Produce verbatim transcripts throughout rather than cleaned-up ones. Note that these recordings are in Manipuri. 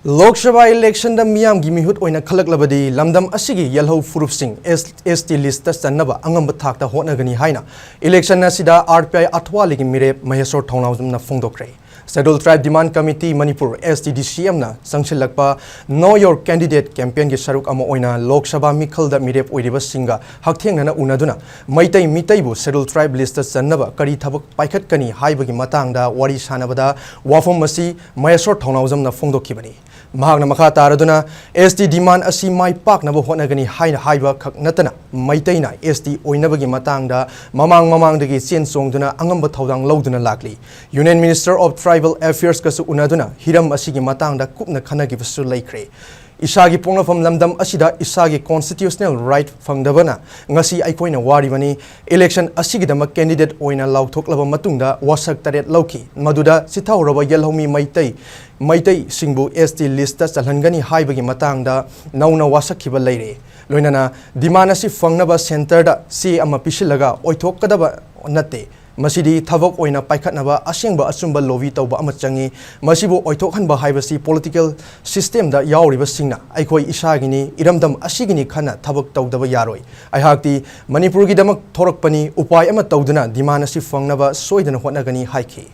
ꯂꯣꯛ ꯁꯚꯥ ꯏꯂꯦꯛꯁꯟꯗ ꯃꯤꯌꯥꯝꯒꯤ ꯃꯤꯍꯨꯠ ꯑꯣꯏꯅ ꯈꯜꯂꯛꯂꯕꯗꯤ ꯂꯝꯗꯝ ꯑꯁꯤꯒꯤ ꯌꯦꯜꯍꯧ ꯐꯨꯔꯨꯞꯁꯤꯡ ꯑꯦꯁ ꯇꯤ ꯂꯤꯁꯇ ꯆꯟꯅꯕ ꯑꯉꯝꯕ ꯊꯥꯛꯇ ꯍꯣꯠꯅꯒꯅꯤ ꯍꯥꯏꯅ ꯏꯂꯦꯛꯁꯟ ꯑꯁꯤꯗ ꯑꯥꯔ ꯄꯤ ꯑꯥꯏ ꯑꯊ꯭ꯋꯥꯂꯤꯒꯤ ꯃꯤꯔꯦꯞ ꯃꯍꯦꯁꯣꯔ ꯊꯧꯅꯥꯎꯖꯝꯅ ꯐꯣꯡꯗꯣꯛꯈ꯭ꯔꯦ꯫ Scheduled Tribe Demand Committee Manipur, S T D C M ꯅ ꯆꯪꯁꯤꯜꯂꯛꯄ Know Your Candidate campaign ꯒꯤ ꯁꯔꯨꯛ ꯑꯃ ꯑꯣꯏꯅ ꯂꯣꯛ ꯁꯚꯥ ꯃꯤꯈꯜꯗ ꯃꯤꯔꯦꯞ ꯑꯣꯏꯔꯤꯕꯁꯤꯡꯒ ꯍꯛꯊꯦꯡꯅꯅ ꯎꯅꯗꯨꯅ ꯃꯩꯇꯩ ꯃꯤꯇꯩꯕꯨ Scheduled Tribe ꯂꯤꯁꯇ ꯆꯟꯅꯕ ꯀꯔꯤ ꯊꯕꯛ ꯄꯥꯏꯈꯠꯀꯅꯤ ꯍꯥꯏꯕꯒꯤ ꯃꯇꯥꯡꯗ ꯋꯥꯔꯤ ꯁꯥꯟꯅꯕꯗ ꯋꯥꯐꯝ ꯑꯁꯤ ꯃꯍꯦꯁꯣꯔ ꯊꯧꯅꯥꯎꯖꯝꯅ ꯐꯣꯡꯗꯣꯛꯈꯤꯕꯅꯤ꯫ ꯃꯍꯥꯛꯅ ꯃꯈꯥ ꯇꯥꯔꯗꯨꯅ ꯑꯦꯁ ꯇꯤ ꯗꯤꯃꯥꯟ ꯑꯁꯤ ꯃꯥꯏ ꯄꯥꯛꯅꯕ ꯍꯣꯠꯅꯒꯅꯤ ꯍꯥꯏꯅ ꯍꯥꯏꯕ ꯈꯛ ꯅꯠꯇꯅ ꯃꯩꯇꯩꯅ ꯑꯦꯁ ꯇꯤ ꯑꯣꯏꯅꯕꯒꯤ ꯃꯇꯥꯡꯗ ꯃꯃꯥꯡ ꯃꯃꯥꯡꯗꯒꯤ ꯆꯦꯟ ꯆꯣꯡꯗꯨꯅ ꯑꯉꯝꯕ ꯊꯧꯗꯥꯡ ꯂꯧꯗꯨꯅ ꯂꯥꯛꯂꯤ꯫ Union Minister of Tribal Affairs ꯀꯁꯨ ꯎꯅꯗꯨꯅ ꯍꯤꯔꯝ ꯑꯁꯤꯒꯤ ꯃꯇꯥꯡꯗ ꯀꯨꯞꯅ ꯈꯟꯅꯈꯤꯕꯁꯨ ꯂꯩꯈ꯭ꯔꯦ꯫ ꯏꯁꯥꯒꯤ ꯄꯣꯛꯅꯐꯝ ꯂꯝꯗꯝ ꯑꯁꯤꯗ ꯏꯁꯥꯒꯤ constitutional right ꯐꯪꯗꯕꯅ ꯉꯁꯤ ꯑꯩꯈꯣꯏꯅ ꯋꯥꯔꯤꯕꯅꯤ꯫ ꯏꯂꯦꯛꯁꯟ ꯑꯁꯤꯒꯤꯗꯃꯛ candidate ꯑꯣꯏꯅ ꯂꯥꯎꯊꯣꯛꯂꯕ ꯃꯇꯨꯡꯗ ꯋꯥꯁꯛ ꯇꯔꯦꯠ ꯂꯧꯈꯤ꯫ ꯃꯗꯨꯗ ꯆꯤꯊꯍꯧꯔꯕ ꯌꯦꯜꯍꯧꯃꯤ ꯃꯩꯇꯩ, ꯃꯩꯇꯩꯁꯤꯡꯕꯨ ꯑꯦꯁ ꯇꯤ ꯂꯤꯁꯇ ꯆꯜꯍꯟꯒꯅꯤ ꯍꯥꯏꯕꯒꯤ ꯃꯇꯥꯡꯗ ꯅꯧꯅ ꯋꯥꯁꯛꯈꯤꯕ ꯂꯩꯔꯦ꯫ ꯂꯣꯏꯅꯅ ꯗꯤꯃꯥꯟ ꯑꯁꯤ ꯐꯪꯅꯕ ꯁꯦꯟꯇꯔꯗ ꯆꯦ ꯑꯃ ꯄꯤꯁꯤꯜꯂꯒ ꯑꯣꯏꯊꯣꯛꯀꯗꯕ ꯅꯠꯇꯦ꯫ ꯃꯁꯤꯗꯤ ꯊꯕꯛ ꯑꯣꯏꯅ ꯄꯥꯏꯈꯠꯅꯕ ꯑꯁꯦꯡꯕ ꯑꯆꯨꯝꯕ ꯂꯣꯕꯤ ꯇꯧꯕ ꯑꯃ ꯆꯪꯏ꯫ ꯃꯁꯤꯕꯨ ꯑꯣꯏꯊꯣꯛꯍꯟꯕ ꯍꯥꯏꯕꯁꯤ ꯄꯣꯂꯤꯇꯤꯀꯦꯜ ꯁꯤꯁꯇꯦꯝꯗ ꯌꯥꯎꯔꯤꯕꯁꯤꯡꯅ ꯑꯩꯈꯣꯏ ꯏꯁꯥꯒꯤꯅꯤ, ꯏꯔꯝꯗꯝ ꯑꯁꯤꯒꯤꯅꯤ ꯈꯟꯅ ꯊꯕꯛ ꯇꯧꯗꯕ ꯌꯥꯔꯣꯏ꯫ ꯑꯩꯍꯥꯛꯇꯤ ꯃꯅꯤꯄꯨꯔꯒꯤꯗꯃꯛ ꯊꯣꯔꯛꯄꯅꯤ, ꯎꯄꯥꯏ ꯑꯃ ꯇꯧꯗꯨꯅ ꯗꯤꯃꯥꯟ ꯑꯁꯤ ꯐꯪꯅꯕ ꯁꯣꯏꯗꯅ ꯍꯣꯠꯅꯒꯅꯤ ꯍꯥꯏꯈꯤ꯫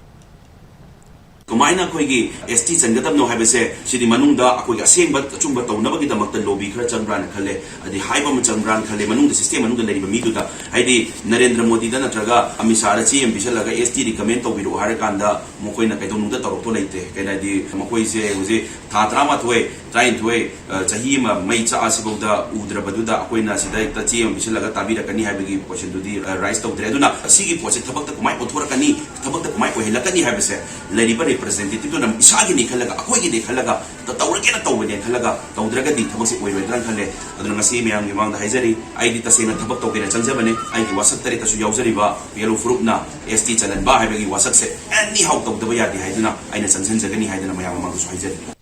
ꯀꯃꯥꯏꯅ ꯑꯩꯈꯣꯏꯒꯤ ꯑꯦꯁ ꯇꯤ ꯆꯟꯒꯗꯕꯅꯣ ꯍꯥꯏꯕꯁꯦ ꯁꯤꯗꯤ ꯃꯅꯨꯡꯗ ꯑꯩꯈꯣꯏꯒꯤ ꯑꯁꯦꯡꯕ ꯑꯆꯨꯝꯕ ꯇꯧꯅꯕꯒꯤꯗꯃꯛꯇ ꯂꯣꯕꯤ ꯈꯔ ꯆꯪꯕ꯭ꯔꯥꯅ ꯈꯜꯂꯦ, ꯍꯥꯏꯗꯤ ꯍꯥꯏꯕ ꯑꯃ ꯆꯪꯕ꯭ꯔꯥꯅ ꯈꯜꯂꯦ꯫ ꯃꯅꯨꯡꯗ ꯁꯤꯁꯇꯦꯝ ꯃꯅꯨꯡꯗ ꯂꯩꯔꯤꯕ ꯃꯤꯗꯨꯗ, ꯍꯥꯏꯗꯤ ꯅꯔꯦꯟꯗ꯭ꯔ ꯃꯣꯗꯤꯗ ꯅꯠꯇ꯭ꯔꯒ ꯑꯃꯤꯠ ꯁꯥꯍꯗ ꯆꯦ ꯑꯃ ꯄꯤꯁꯜꯂꯒ ꯑꯦꯁ ꯇꯤ ꯔꯤꯀꯃꯦꯟ ꯇꯧꯕꯤꯔꯛꯑꯣ ꯍꯥꯏꯔꯀꯥꯟꯗ ꯃꯈꯣꯏꯅ ꯀꯩꯗꯧꯅꯨꯡꯗ ꯇꯧꯔꯛꯇꯣ ꯂꯩꯇꯦ꯫ ꯀꯩꯅꯣ ꯍꯥꯏꯗꯤ ꯃꯈꯣꯏꯁꯦ ꯍꯧꯖꯤꯛ ꯊꯥ ꯇꯔꯥꯃꯥꯊꯣꯏ, ꯇꯔꯥꯅꯤꯊꯣꯏ, ꯑ, ꯆꯍꯤ ꯑꯃ ꯃꯩ ꯆꯥꯛꯑꯁꯤꯐꯥꯎꯗ ꯎꯗ꯭ꯔꯕꯗꯨꯗ ꯑꯩꯈꯣꯏꯅ ꯁꯤꯗ ꯍꯦꯛꯇ ꯆꯦ ꯑꯃ ꯄꯤꯁꯤꯜꯂꯒ ꯇꯥꯕꯤꯔꯛꯀꯅꯤ ꯍꯥꯏꯕꯒꯤ ꯀꯣꯏꯁꯟꯗꯨꯗꯤ, ꯑ, ꯔꯥꯏꯁ ꯇꯧꯗ꯭ꯔꯦ꯫ ꯑꯗꯨꯅ ꯑꯁꯤꯒꯤ ꯄꯣꯠꯁꯦ ꯊꯕꯛꯇ ꯀꯃꯥꯏꯅ ꯑꯣꯟꯊꯣꯔꯛꯀꯅꯤ, ꯊꯕꯛꯇ ꯀꯃꯥꯏꯅ ꯑꯣꯏꯍꯜꯂꯛꯀꯅꯤ ꯍꯥꯏꯕꯁꯦ ꯂꯩꯔꯤꯕ ꯔꯤꯄ꯭ꯔꯖꯦꯟꯇꯦꯇꯤꯞꯇꯨꯅ ꯏꯁꯥꯒꯤꯅꯤ ꯈꯜꯂꯒ, ꯑꯩꯈꯣꯏꯒꯤꯅꯤ ꯈꯜꯂꯒ, ꯇ-, ꯇꯧꯔꯒꯦꯅ ꯇꯧꯕꯅꯦ ꯈꯜꯂꯒ ꯇꯧꯗ꯭ꯔꯒꯗꯤ ꯊꯕꯛꯁꯦ ꯑꯣꯏꯔꯣꯏꯗ꯭ꯔꯅ ꯈꯜꯂꯦ꯫ ꯑꯗꯨꯅ ꯉꯁꯤ ꯃꯌꯥꯝꯒꯤ ꯃꯃꯥꯡꯗ ꯍꯥꯏꯖꯔꯤ, ꯑꯩꯗꯤ ꯇꯁꯦꯡꯅ ꯊꯕꯛ ꯇꯧꯒꯦꯅ ꯆꯪꯖꯕꯅꯦ꯫ ꯑꯩꯒꯤ ꯋꯥꯁꯛ ꯇꯔꯦꯠꯇꯁꯨ ꯌꯥꯎꯖꯔꯤꯕ ꯌꯦꯜꯍꯧ ꯐꯨꯔꯨꯞꯅ ꯑꯦꯁ ꯇꯤ ꯆꯜꯍꯟꯕ ꯍꯥꯏꯕꯒꯤ ꯋꯥꯁꯛꯁꯦ ꯑꯦꯅꯤ ꯍꯥꯎ ꯇꯧꯗꯕ ꯌꯥꯗꯦ ꯍꯥꯏꯗꯨꯅ ꯑꯩꯅ ꯆꯪꯁꯤꯟꯖꯒꯅꯤ ꯍꯥꯏꯗꯅ ꯃꯌꯥꯝ ꯃꯃꯥꯡꯗꯁꯨ ꯍꯥꯏꯖꯔꯤ꯫